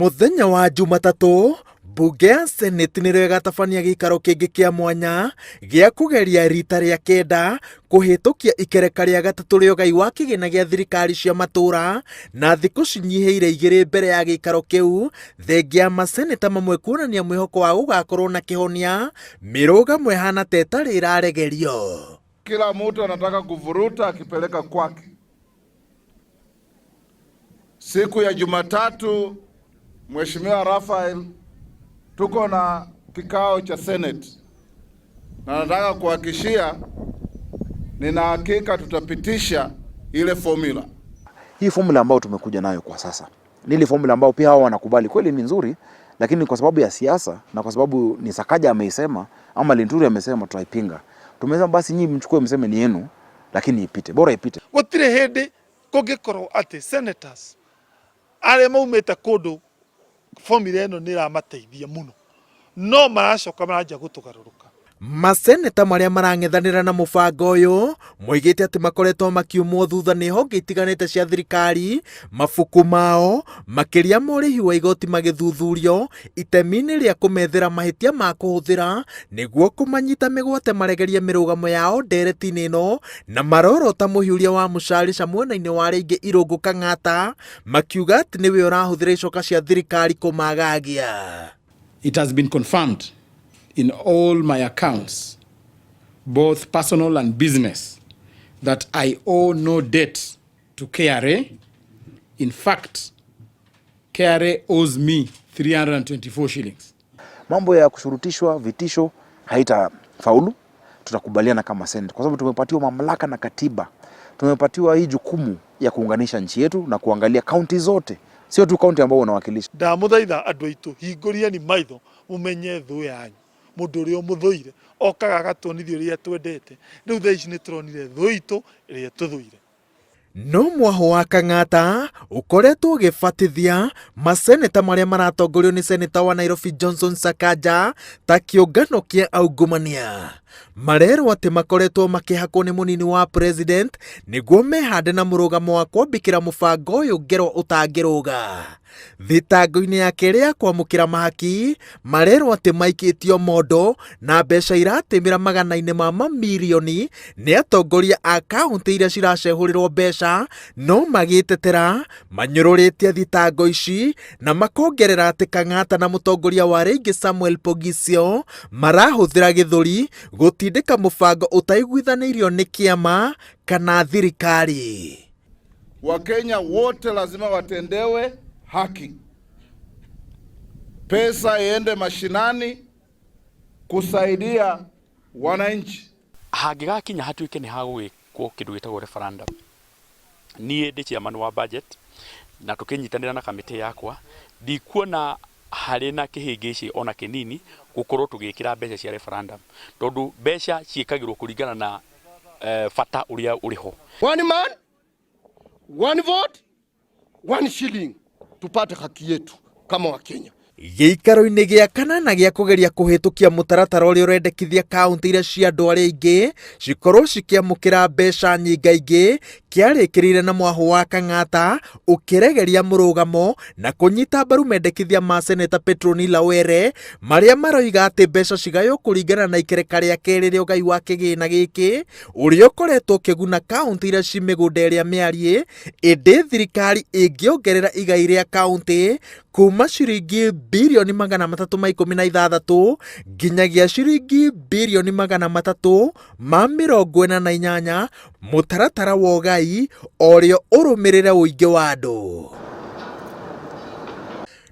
Mũthenya wa Jumatatũ, mbunge ya Senate nĩrĩo ĩgatabania gĩikaro kĩngĩ kĩa mwanya gĩa kũgeria rita rĩa kenda kũhĩtũkia ikereka rĩa gatatũ rĩa ũgai wa kĩgĩna gĩa thirikari cia matũra na thikũ cinyihĩire igĩrĩ mbere ya gĩikaro kĩu, thengia ya maseneta mamwe kuonania mwĩhoko wa gũgakorwo na kĩhonia, mĩrũgamo ĩhana ta ĩtarĩ ĩraregerio. Kila mtu anataka kuvuruta akipeleka kwake. Siku ya Jumatatu, Mheshimiwa Raphael, tuko na kikao cha Senate na nataka kuhakikishia, nina hakika tutapitisha ile formula. Hii formula ambayo tumekuja nayo kwa sasa ni ile formula ambayo pia hao wanakubali kweli ni nzuri, lakini kwa sababu ya siasa na kwa sababu ni Sakaja ameisema ama Linturi amesema, tutaipinga. Tumesema basi nyinyi mchukue mseme ni yenu, lakini ipite, bora ipite. Gũtirĩ hĩndĩ kũngĩkorwo atĩ senators arĩa maumĩte kũndũ formula ĩno nĩ ĩramateithia mũno no maracoka maranjia gũtũgarũrũka. Maseneta marĩa marang'ethanĩra na mũbango ũyũ moigĩte atĩ makoretwo makiumwo thutha nĩ honge itiganĩte cia thirikari, mabuku mao makĩria ma ũrĩhi wa igoti magĩthuthurio itemi-inĩ rĩa kũmethera mahĩtia ma kũhũthĩra nĩguo kũmanyita mĩgwate maregerie mĩrũgamo yao ndereti-inĩ ĩno na marorota mũhiũria wa mũcarica mwena-inĩ wa arĩa aingĩ Irũngũ Kang'ata makiuga atĩ nĩwe ũrahũthĩra icoka cia thirikari kũmagagia. It has been confirmed in all my accounts, both personal and business, that I owe no debt to KRA. In fact, KRA owes me 324 shillings. Mambo ya kushurutishwa vitisho haitafaulu. Tutakubaliana kama Senate kwa sababu tumepatiwa mamlaka na katiba, tumepatiwa hii jukumu ya kuunganisha nchi yetu na kuangalia kaunti zote, sio tu kaunti ambao unawakilisha. Ndamũthaitha andũ aitũ hingũrieni maitho mũmenye thũ yanyu mũndũ ũrĩa ũmũthũire okaga agatuonithia ũrĩa twendete rĩu thaa ici nĩ tũronire thũ itũ ĩrĩa tũthũire. No mwaho wa Kang'ata ũkoretwo ũgĩbatithia maseneta marĩa maratongorio nĩ seneta wa Nairobi Johnson Sakaja ta kĩũngano kĩa aungumania. Marerwo atĩ makoretwo makĩhakwo nĩ mũnini wa president nĩguo mehande na mũrũgamo wa kwambĩkĩra mũbango ũyũ ngero ũtangĩrũga. Thitango-inĩ ya kerĩ ya kwamũkĩra mahaki marerwo atĩ maikĩtio mondo na mbeca iratĩmĩra magana-inĩ ma mamirioni nĩ atongoria a kaũntĩ iria ciracehũrĩrwo mbeca no magĩtetera manyũrũrĩtie thitango ici na makongerera atĩ Kang'ata na mũtongoria wa rĩngĩ Samuel Poghisio marahũthĩra gĩthũri gũtindĩka mũbango ũtaiguithanĩirio nĩ kĩama kana thirikari. Wakenya wote lazima watendewe haki, pesa iende mashinani kusaidia wananchi. Hangĩgakinya hatuĩke nĩ hagũgĩkwo kĩndũ gĩtagwo referendum, niĩ ndĩ chairman wa budget na tũkĩnyitanĩra na kamĩtĩ yakwa, ndikuona harĩ na kĩhĩngĩcĩ ona kĩnini gũkorwo tũgĩkĩra mbeca cia referendum, tondũ mbeca ciĩkagĩrwo kũringana na bata ũrĩa ũrĩ ho. One man, one vote, one shilling, tupate haki yetu kama Wakenya. Gĩikaro-inĩ gĩa kanana gĩa kũgeria kũhĩtũkia mũtaratara ũrĩa ũrendekithia kaũntĩ iria cia andũ arĩa aingĩ cikorwo cikĩamũkĩra mbeca nyingaingĩ kĩarĩkĩrĩire na mwaho wa Kang'ata ũkĩregeria mũrũgamo na kũnyita mbaru mendekithia ma seneta Petronila Were marĩa maroiga atĩ mbeca cigaywo kũringana na ikereka rĩa kerĩ rĩa ũgai wa kĩgĩna gĩkĩ ũrĩa ũkoretwo ũkĩguna kaũntĩ iria ci mĩgũnda ĩrĩa mĩariĩ, ĩndĩ thirikari ĩngĩongerera igai rĩa kaũntĩ kuma ciringi birioni 316 nginyagia ciringi birioni 348, mũtaratara wa ũgai orĩo ũrũmĩrĩre ũingĩ wa andũ.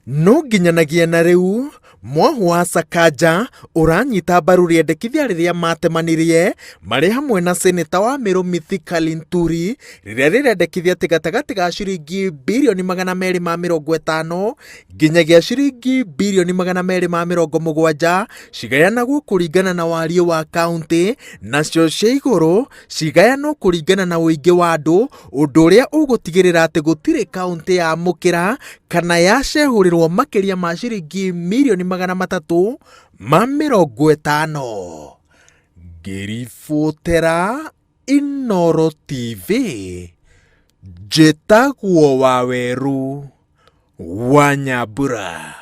No nginyanagia na rĩu mwahu wa Sakaja ũranyita mbaru rĩendekithia rĩrĩa matemanirie marĩ hamwe na seneta wa Meru Mithika Linturi rĩrĩa rĩrendekithia atĩ gatagatĩ ga ciringi birioni 250 nginyagia ciringi birioni 270 cigayanagwo kũringana na wariĩ wa kaũntĩ, nacio cia igũrũ cigayanwo kũringana na ũingĩ wa andũ, ũndũ ũrĩa ũgũtigĩrĩra atĩ gũtirĩ kaũntĩ yamũkĩra kana yacehũrĩrwo makĩria ma ciringi mirioni 350. Ngĩribotera Inooro TV, njĩtagwo Waweru Wanyambura.